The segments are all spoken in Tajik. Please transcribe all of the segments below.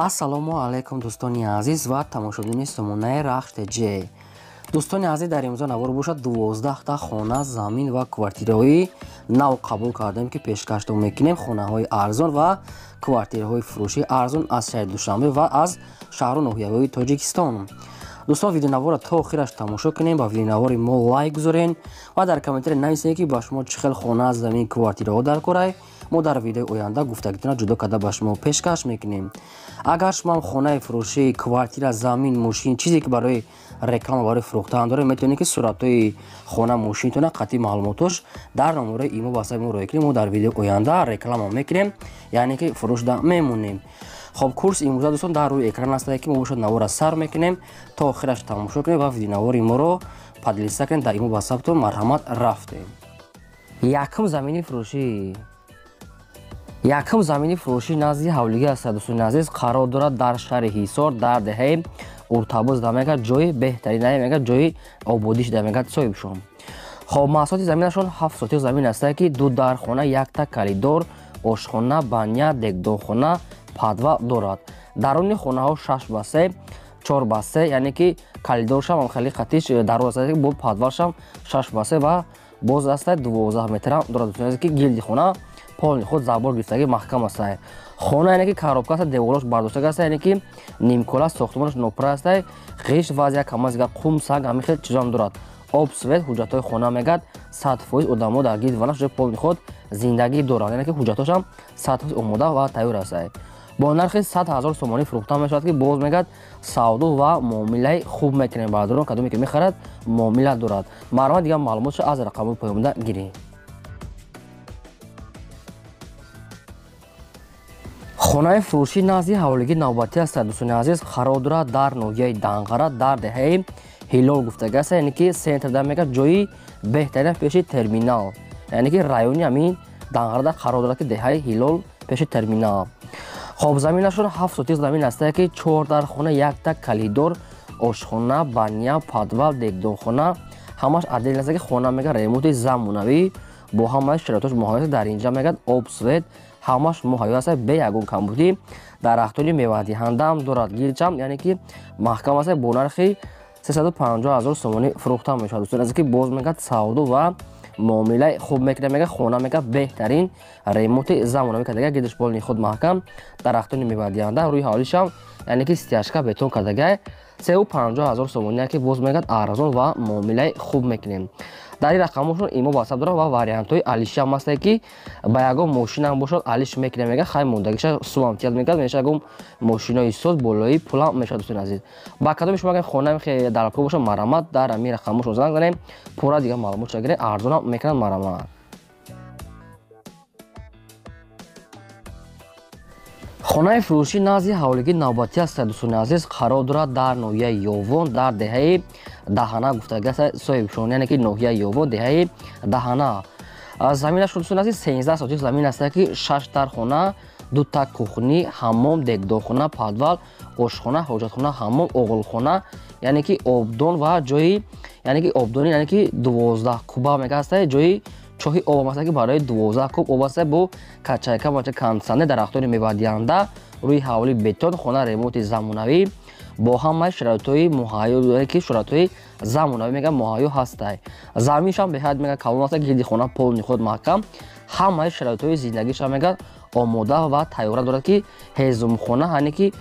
Ассалому алайкум дӯстони азиз ва тамошобинони сомонаи Рахш ТЖ. Дӯстони азиз, дар имрӯза навор бошад 12та хона, замин ва квартираҳои нав қабул кардем, ки пешкаштон мекунем. Хонаҳои арзон ва квартираҳои фурӯшии арзон аз шаҳри Душанбе ва аз шаҳру ноҳияҳои Тоҷикистон. Дӯстон, видеонаворро то охираш тамошо кунем, ба видеонавори мо лайк гузорен ва дар комментария нависед, ки ба шумо чӣ хел хона, замин, квартираҳо дар корай. Мо дар видеои оянда гуфтагитона ҷудо карда ба шумо пешкаш мекунем. Агар шумо ҳам хонаи фурӯшӣ, квартира, замин, мошин, чизе ки барои реклама, барои фурӯхтан доред, метавонед ки суратҳои хона, мошинтона қатъи маълумотош дар номерои имо ба саби мо роя кунем. Мо дар видеои оянда реклама мекунем, яъне ки фурӯшда мемонем. Хоб, курс имрӯза, дӯстон, дар рӯи экран аст, ки мо бошад навора сар мекунем, то охираш тамошо кунем ва видеонавори моро поделиться кунем дар имо ба сабтон. Марҳамат, рафтем. Якум замини фурӯшӣ. Якум замини фурӯшӣ назди ҳавлигӣ аст, дӯстони азиз, қарор дорад дар шаҳри Ҳисор, дар деҳаи Уртабоз. Да мегӯяд, ҷои беҳтарина, мегӯяд, ҷои ободӣ шуда, мегӯяд соҳибшон. Хоб, маҳсулоти заминашон 7 сотих замин аст, ки 2 дархона, якта коридор, ошхона, баня, дегдонхона, подвал дорад. Даруни хонаҳо 6 ба 3, 4 ба 3, яъне ки коридоршам хеле қатиш дароз аст, бо подвалшам 6 ба 3 ва боз аст 12 метрам дорад, дӯстони азиз, ки гилди хона полни худ забор гирифтагӣ маҳкам аст. Хона яъне ки коробка аст, деволош бардоштага аст, яъне ки нимкола, сохтмонаш нопура аст, ғишт ва як камаз қум, санг, ҳамин хел чизоам дорад. Об, свет, ҳуҷҷатҳои хона мегӯяд 100% одамо дар гирди ванаш полни худ зиндагӣ доранд, яъне ки ҳуҷҷатҳошам 100% омода ва тайёр аст. Бо нархи 100 000 сомонӣ фурӯхта мешавад, ки боз мегӯяд савдо ва муомилаи хуб мекунем. Бародарон, кадоме ки мехарад, муомила дорад. Марҳамат, дигар маълумотшо аз рақамҳои поёнда гиред. Хонаи фурӯшӣ назди ҳавлигӣ навбатӣ аст, дӯстони азиз, қарор дорад дар ноҳияи Данғара, дар деҳаи Ҳилол гуфтага аст, яъне ки центрда мегӯяд ҷои беҳтарин пеши терминал, яъне ки райони ҳамин Данғарада қарор дорад, ки деҳаи Ҳилол пеши терминал. Хоб, заминашон 7 сотих замин аст, ки 4 дархона, якта коридор, ошхона, баня, подвал, дегдонхона, ҳамаш отдел аст, ки хона мегӯяд ремонти замонавӣ бо ҳамаи шароитош муҳайё аст. Дар инҷа мегӯяд об, свет ҳамаш муҳайё аст, бе ягон камбудӣ. Дарахтони мевадиҳандаам дорад, гирчам, яъне ки маҳкам аст. Бо нархи 350 000 сомонӣ фурӯхта мешавад, дӯстони азиз, ки боз мегӯяд савдо ва муомилаи хуб мекунад. Мегӯяд хона мегӯяд беҳтарин ремонти замонавӣ кардага, гирдаш полни худ маҳкам, дарахтони мевадиҳанда, рӯи ҳавлишам яъне ки стяжка бетон кардага. 350 000 сомонӣ, ки боз мегӯяд арзон ва муомилаи хуб мекунем. Дар ин рақамҳошон имо ватсап дорад ва вариантҳои алишиам ҳастае, ки ба ягон мошинам бошад алиш мекунем. Мегӯяд хай мондагиша сумам тияд, мегӯяд меша ягон мошинои соз болои пулам мешавад. Дӯстони азиз, ба кадоми шумо агар хона даркор бошад, марҳамат, дар ҳамин рақамҳошон занг занем, пурра дигар маълумотша гирем, арзонам мекунанд. Марҳамат. Хонаи фурӯшӣ назди ҳавлигӣ навбатӣ аст, дӯстони азиз, қарор дорад дар ноҳияи Ёвон, дар деҳаи Даҳана гуфтага аст соҳибшон, яъне ки ноҳияи Ёвон, деҳаи Даҳана. Заминаш, дӯстони азиз, 13 сотих замин аст, ки 6 дархона, 2 та кухни, ҳаммом, дегдонхона, подвал, ошхона, ҳоҷатхона, ҳаммом, оғилхона, яъне ки обдон ва ҷои, яъне ки обдони, яъне ки 12 куба мега аст, ҷои чоҳи об аст, ки барои 12 куб об аст, бо качайка ва кондитсионер, дарахтони мевадиҳанда, рӯи ҳавли бетон, хона ремонти замонавӣ бо ҳамаи шароитҳои муҳайё, ки шароитҳои замонавӣ мегӯяд муҳайё ҳастай. Заминшам беҳад мегӯяд калон аст, гирди хона полни худ маҳкам, ҳамаи шароитҳои зиндагиашам мегӯяд омода ва тайёра дорад, ки ҳезумхона, яъне ки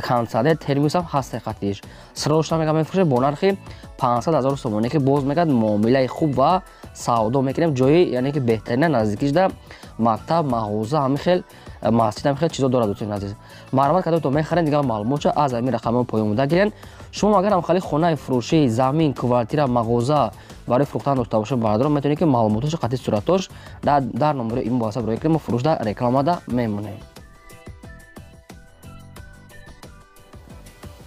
кондитсионер, термосам ҳастай қатиш. Срочно мегӯяд мефурӯшад бо нархи 500 000 сомонӣ, ки боз мегӯяд муомилаи хуб ва савдо мекунем. Ҷои яъне ки беҳтарина, наздикишда мактаб, мағоза, ҳамин хел масҷид, ҳамин хел чизо дорад, дӯстони азиз. Марҳамат, кадом то мехаред, дигар маълумотша аз ҳамин рақамҳо поён буда гирен. Шумо агар ҳам хали хонаи фурӯшӣ, замин, квартира, мағоза барои фурӯхтан дошта бошед, бародарон, метавонед ки маълумоташо қатъи суратош дар номерои имо ватсап роя кунем, мо фурӯшда рекламада мемонем.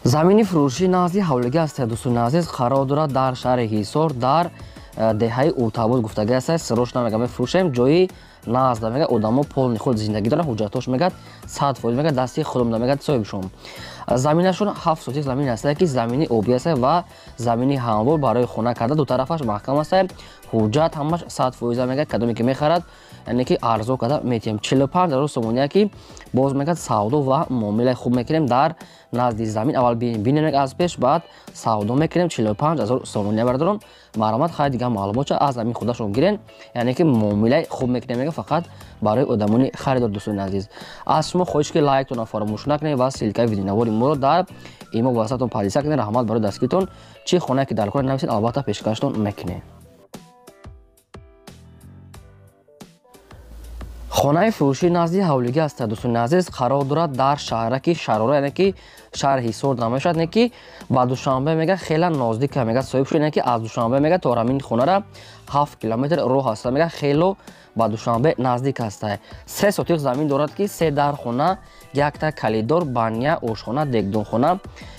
Замини фурӯшӣ назди ҳавлигӣ аст, дӯстони азиз, қарор дорад дар шаҳри Ҳисор, дар деҳаи Уртабоз гуфтага аст. Срочно мегӯяд мефурӯшем, ҷои назда мегӯяд одамо полни худ зиндагӣ доранд, ҳуҷҷатҳош мегӯяд 100% мегӯяд дасти худам мегӯяд соҳибшон. Заминашон 7 сотих замин аст, ки замини обӣ аст ва замини ҳамвор барои хона карда, ду тарафаш маҳкам аст, Ҳуҷҷат ҳамаш 100% мегӯяд, кадоме ки мехарад, яъне ки арзон карда метиҳем. 45 ҳазор сомония ки боз мегӯяд савдо ва муомилаи хуб мекунем дар назди замин. Аввал бинем аз пеш, баъд савдо мекунем. 45 ҳазор сомония бардорон. Марҳамат, хайр, дигар маълумотча аз ҳамин худашон гирен, яъне ки муомилаи хуб мекунем мегӯяд фақат барои одамони харидор. Дӯстони азиз, аз шумо хоҳиш ки лайктонро фаромӯш накунед ва ссилкаи видеонавори моро дар имо васатон поделиться кунед. Раҳмат барои дастгиритон. Чӣ хонае ки дар кор нависед, албатта пешкаштон мекунем. Хонаи фурӯшӣ назди ҳавлигӣ аст, дӯстони азиз, қарор дорад дар шаҳраки Шарора, яъне ки шаҳри Ҳисор намешавад, яъне ки ба Душанбе мега хеле наздик мега соҳиб шуд, яъне ки аз Душанбе мега то ҳамин хонара 7 километр роҳ аст, мега хело ба Душанбе наздик аст. 3 сотиқ замин дорад ки 3 дар хона, якта калидор, баня, ошхона, дегдонхона,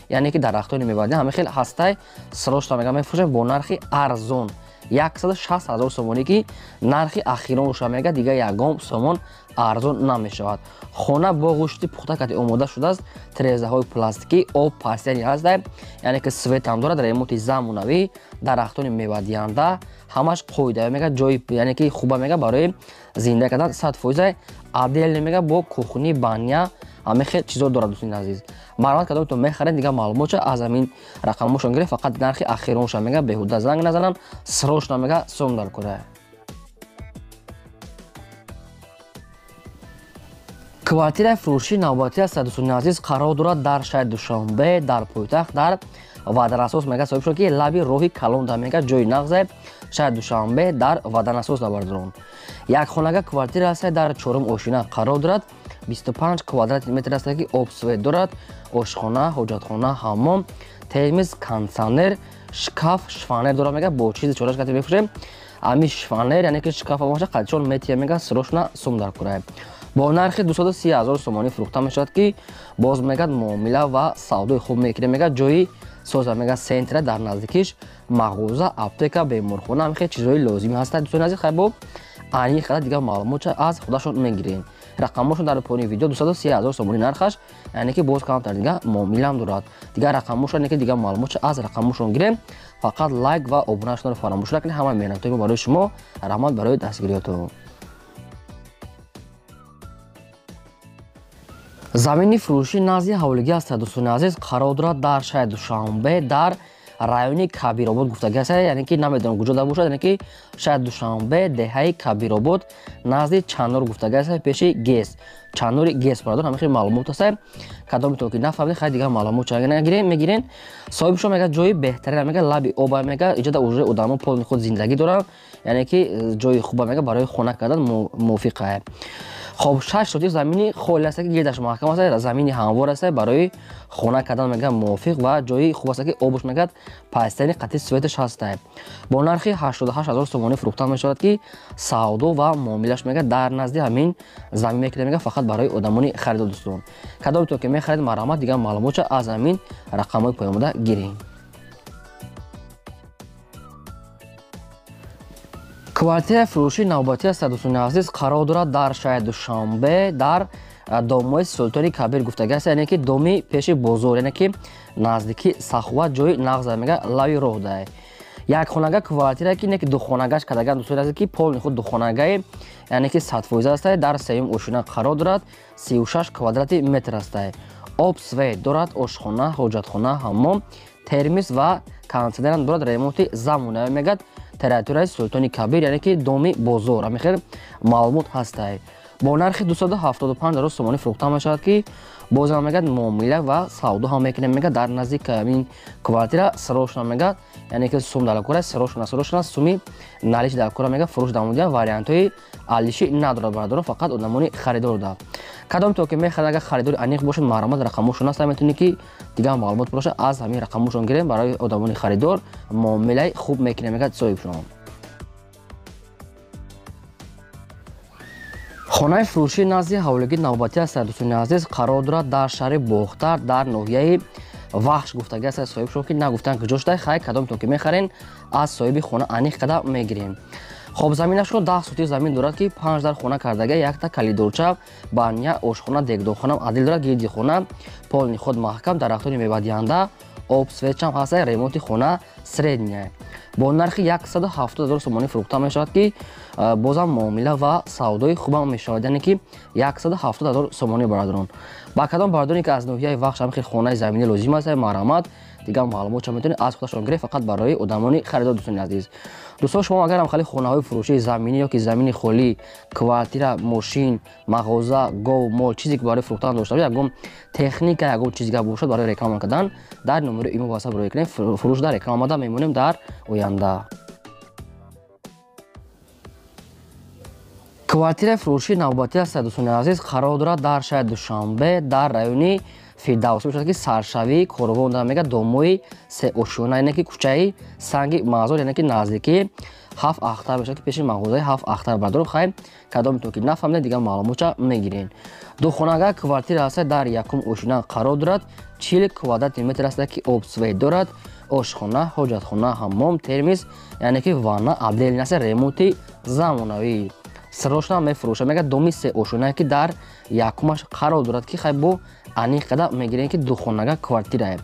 яъне ки дарахтони мевадӣ ҳама хел ҳастай. Срочно мега мефурӯшем бо нархи арзон 160 ҳазор сомонӣ ки нархи ахиронша мега, дигар ягон сомон арзон намешавад. Хона бо гӯшти пухта кати омода шудааст, тирезаҳои пластикӣ, об пастияни ҳаста, яъне ки свет ҳам дорад, ремонти замонавӣ, дарахтони мевадиҳанда, ҳамаш қоида мега, ҷои яъне ки хуба мега барои зинда кардан 100% отдельно мега бо кухни, баня, ҳама хел чизо дорад. Дӯстони азиз, марҳамат, кадомтон мехаред, дигар маълумотча аз ҳамин рақамҳошон гиред, фақат нархи ахиронша мега, беҳуда занг назананд, срочно мега сом дар кора. Квартираи фурӯшии навбатӣ аст, дӯстони азиз, қарор дорад дар шаҳри Душанбе, дар пойтахт, дар Ваданасос мега соҳиб шуд ки лаби роҳи калон мега ҷои нағзе шаҳри Душанбе дар Ваданасос набардорон. Як хонага квартира аст, дар чорум ошина қарор дорад, 25 квадрати метр аст ки об свет дорад, ошхона, ҳоҷатхона, ҳаммом, термиз, кондитсионер, шкаф, шифонер дорад мега бо чизи чораш кати мефурӯшем. Ами шифонер, яъне ки шкаф боша қадчон метия мега срочно сум дар курай. Бо нархи 230 ҳазор сомонӣ фурӯхта мешавад ки боз мегӯяд муомила ва савдои хуб мекунем мега, ҷои соза мега центра, дар наздикиш мағоза, аптека, беморхона, ҳамин хел чизҳои лозимӣ ҳастанд. Дӯстони азиз, хайр, бо аниқ қадар дигар маълумотча аз худашон мегирем. Рақамҳошон дар поёни видео. 230 ҳазор сомонӣ нархаш, яъне ки боз камтар дигар муомилаам дорад. Дигар рақамҳошон, яъне ки дигар маълумотча аз рақамҳошон гирем. Фақат лайк ва обуна шуданро фаромӯш накунед. Ҳамаи меҳнатҳои мо барои шумо. Раҳмат барои дастгириётон. Замини фурӯшӣ назди ҳавлигӣ аст, дӯстони азиз, қарор дорад дар шаҳри Душанбе, дар райони Кабиробод гуфтагӣ аст, яъне ки намедонам куҷо да бошад, яъне ки шаҳри Душанбе, деҳаи Кабиробод, назди Чаннор гуфтагӣ аст, пеши ГЭС, Чаннори ГЭС бародор. Ҳамин хел маълумот аст. Кадомитон ки нафаҳмед, хайр, дигар маълумот ча мегирен. Соҳибшон мега ҷои беҳтарин мега лаби оба мега, иҷода уже одамо полни худ зиндагӣ доранд, яъне ки ҷои хуба мега барои хона кардан мувофиқ. Хоб, 6 сотих замини холӣ аст ки гирдаш маҳкам аст, замини ҳамвор аст, барои хона кардан мега мувофиқ ва ҷои хуб аст ки обуш мегӯяд пастияни қатъи светаш ҳаст. Бо нархи 88 ҳазор сомонӣ фурӯхта мешавад ки савдо ва муомилаш мега дар назди ҳамин замин мекунем мега фақат барои одамони харидор. Дӯстон, кадомитон ки мехаред, марҳамат, дигар маълумотча аз ҳамин рақамҳои поёнбуда гирем. Квартираи фурӯшии навбатӣ аст, дӯстони азиз, қарор дорад дар шаҳри Душанбе, дар домои Султони Кабир гуфтагӣ аст, яъне ки доми пеши бозор, яъне ки наздики Саховат, ҷои нағза мега лаби роҳ да. Як хонага квартира ки не ки духонагаш кардаган, дӯстони азиз, ки полни худ духонагаи, яъне ки 100% аст, дар сеюм ошина қарор дорад, 36 квадрати метр аст. Об свет дорад, ошхона, ҳоҷатхона, ҳаммом, термис ва кондитсионерам дорад, ремонти замонавӣ мегӯяд, территорияи Султони Кабир, яъне ки доми бозор. Ҳамин хел маълумот ҳастай. Бо нархи 275 ҳазор сомонӣ фурӯхта мешавад ки бозам мегӯяд муомила ва савдо ҳам мекунем мегӯяд дар наздик ҳамин квартира срочно мегӯяд, яъне ки сум дар кора срочно срочно суми налиш дар кора мегӯяд фурӯш дамудия, вариантҳои алишӣ надорад бародарон, фақат одамони харидор да. Кадом то ки мехарад, агар харидори аниқ бошад, марҳамат, рақамҳошон аст, метавонед ки дигар маълумот бошад аз ҳамин рақамҳошон гирем. Барои одамони харидор муомилаи хуб мекунем мегӯяд соҳибшон. Хонаи фурӯшии назди ҳавлигӣ навбатӣ аст, дӯстони азиз, қарор дорад дар шаҳри Бохтар, дар ноҳияи Вахш гуфтагӣ аст. Соҳибшон ки нагуфтанд куҷо шуда, хай, кадомтон ки мехарен, аз соҳиби хона аниқ карда мегирем. Хоб, заминашро 10 сотих замин дорад ки 5 дар хона кардага, якта калидорча, баня, ошхона, дегдонхона адил дорад, гирди хона полни худ маҳкам, дарахтони мевадиҳанда, об светчам ҳаст, ремонти хона средняя. Бо нархи 170 000 сомонӣ фурӯхта мешавад, ки бозам муомила ва савдои хубам мешавад, яъне ки 170 000 сомонӣ бародарон. Ба кадом бародароне ки аз ноҳияи Вахш ҳамин хел хонаи заминӣ лозим аст, марҳамат, дигар маълумотча метавонед аз худашон гиред, фақат барои одамони харидор. Дӯстони азиз, дӯстон, шумо агарам хали хонаҳои фурӯшии заминӣ ё ки замини холӣ, квартира, мошин, мағоза, гов, мол, чизе ки барои фурӯхтан дошта бошед, ягон техника, ягон чиз дига бошад барои реклама кардан, дар номери имо васап рӯй кунед, фурӯш дар реклама омада мемонем дар оянда. Квартираи фурӯшии навбатӣ аст, дӯстони азиз, қарор дорад дар шаҳри Душанбе, дар райони Фирдавсӣ мешавад, ки саршавии корвон дар мега домои сеошёна, яъне ки кӯчаи Санги Мазор, яъне ки наздики ҳафт ахтар мешавад, ки пеши мағозаи ҳафт ахтар. Бародарон, хайр, кадомтон ки нафаҳмидед, дигар маълумотча мегирен. Духонага квартира аст, дар якум ошёна қарор дорад, 40 квадрати метр аст, ки об свет дорад, ошхона, ҳоҷатхона, ҳаммом, термис, яъне ки ванна отдельно аст, ремонти замонавӣ. Срочно мефурӯшад, мега доми сеошёнае ки дар якумаш қарор дорад, ки хай бо аниқ қада мегирем, ки духонага квартирае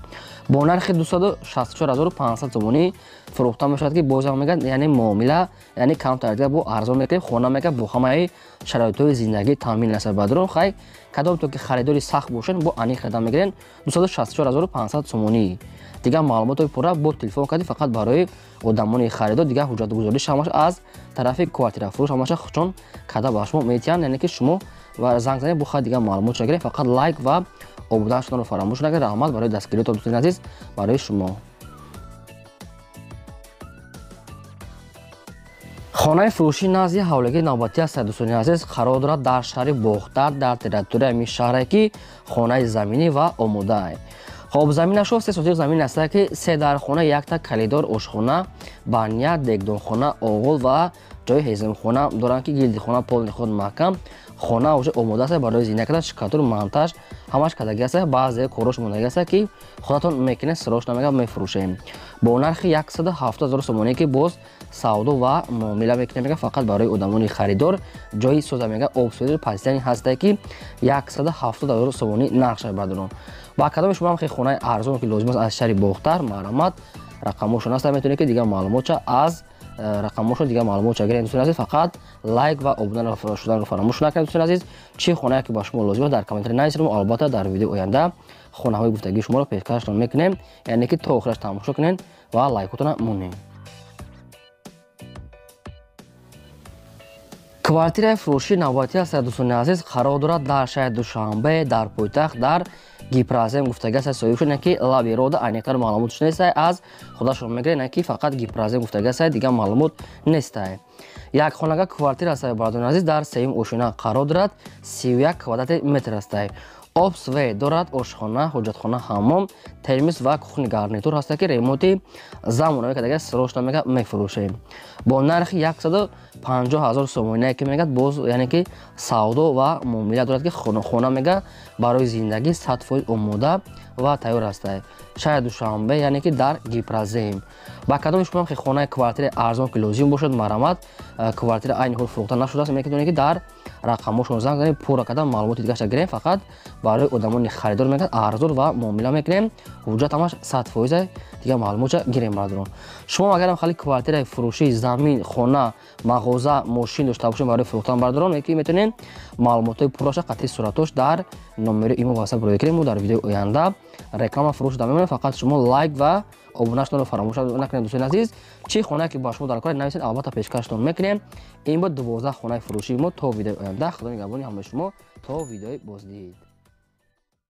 бо нархи 264 500 сомонӣ фурӯхта мешавад, ки бозам мега яъне муомила, яъне камтар дига бо арзон мекунем. Хона мега бо ҳамаи шароитҳои зиндагӣ таъмин аст. Бародарон, хай кадом то ки харидори сахт бошед, бо аниқ қада мегирем 264 500 сомонӣ. Дигар маълумотҳои пурра бо телефон кардӣ, фақат барои одамони харидор. Дигар ҳуҷҷатгузориш ҳамаш аз тарафи квартирафурӯш, ҳамаша худшон када ба шумо метиҳанд, яъне ки шумо ва занг занед, бо хай дигар маълумотша гиред. Фақат лайк ва обуна шуданро фаромӯш накунед. Раҳмат барои дастгириятон, дӯстони азиз, барои шумо. Хонаи фурӯшии назди ҳавлигии навбатӣ аст, дӯстони азиз, қарор дорад дар шаҳри Бохтар, дар территорияи ҳамин шаҳре, ки хонаи заминӣ ва омода. Хоб, заминашо се сотиқ замин аст, ки се дархона, якта калидор, ошхона, баня, дегдонхона, оғол ва ҷои ҳезумхона доранд, ки гилдихона полни худ маҳкам. Хона уже омода аст барои зиндагӣ кардан, шикатур, монтаж ҳамаш кардагӣ аст, баъзе корош мондагӣ аст, ки худатон мекунед, срочно мега мефурӯшем бо нархи 170 000 сомонӣ, ки боз савдо ва муомила мекунем, мега фақат барои одамони харидор. Ҷои соза мега обсӯи пасияни ҳастае, ки 170 000 сомонӣ нархша. Бародарон, ба кадоми шумо ҳам хонаи арзон ки лозим аст аз шаҳри Бохтар, марҳамат, рақамҳошон аст, метавонед ки дигар маълумотча аз рақамҳошон дигар маълумотча гиред. Дӯстони азиз, фақат лайк ва обуна шуданро фаромӯш накунед. Дӯстони азиз, чӣ хонае ки ба шумо лозим аст, дар комментарий нависед, мо албатта дар видеои оянда хонаҳои гуфтагии шуморо пешкаштон мекунем, яъне ки то охираш тамошо кунед ва лайкотона монед. Квартираи фурӯшии навбатӣ аст, дӯстони азиз, қарор дорад дар шаҳри Душанбе, дар пойтахт, дар Гипрозем гуфтагӣ аст соҳиб шуд, ки лаби рода аниқтар маълумотш нест, аз худашон мегиред, ки фақат Гипрозем гуфтагӣ аст, дигар маълумот нест. Як хонага квартира аст, бародарони азиз, дар сеюм ошёна қарор дорад, 31 квадрати метр аст. Об свет дорад, ошхона, ҳоҷатхона, ҳаммом, термис ва кухни гарнитур ҳаст, ки ремонти замонавӣ кардага, срочно мега мефурӯшем бо нархи 150 000 сомонӣ, ки мегӯяд боз яъне ки савдо ва муомила дорад, ки хона мега барои зиндагӣ 100% омода ва тайёр аст. Шаҳри Душанбе, яъне ки дар Гипрозем. Ба кадоми шумо ҳам хонаи квартираи арзон ки лозим бошад, марҳамат, квартира айни ҳол фурӯхта нашудааст, метавонед ки дар рақамҳошон занг занед, пурра карда маълумоти дигарша гирем. Фақат барои одамони харидор мегӯяд арзон ва муомила мекунем, ҳуҷҷат ҳамаш 100%, дигар маълумотша гирем. Бародарон, шумо агарам хали квартираи фурӯшии замин, хона, мағоза, мошин дошта бошед барои фурӯхтан, бародарон, ки метавонед маълумотҳои пурраша қатъи суратош дар номери имо васап рӯй кунем. Мо дар видеои оянда реклама фурӯш мемонем, фақат шумо лайк ва обуна шуданро фаромӯш накунед. Дӯстони азиз, чӣ хонае ки ба шумо дар кор нависед, албатта пешкаштон мекунем. Ин буд 12 хонаи фурӯшии мо. То видеои оянда, Худо нигаҳбони ҳамаи шумо, то видеои боздид.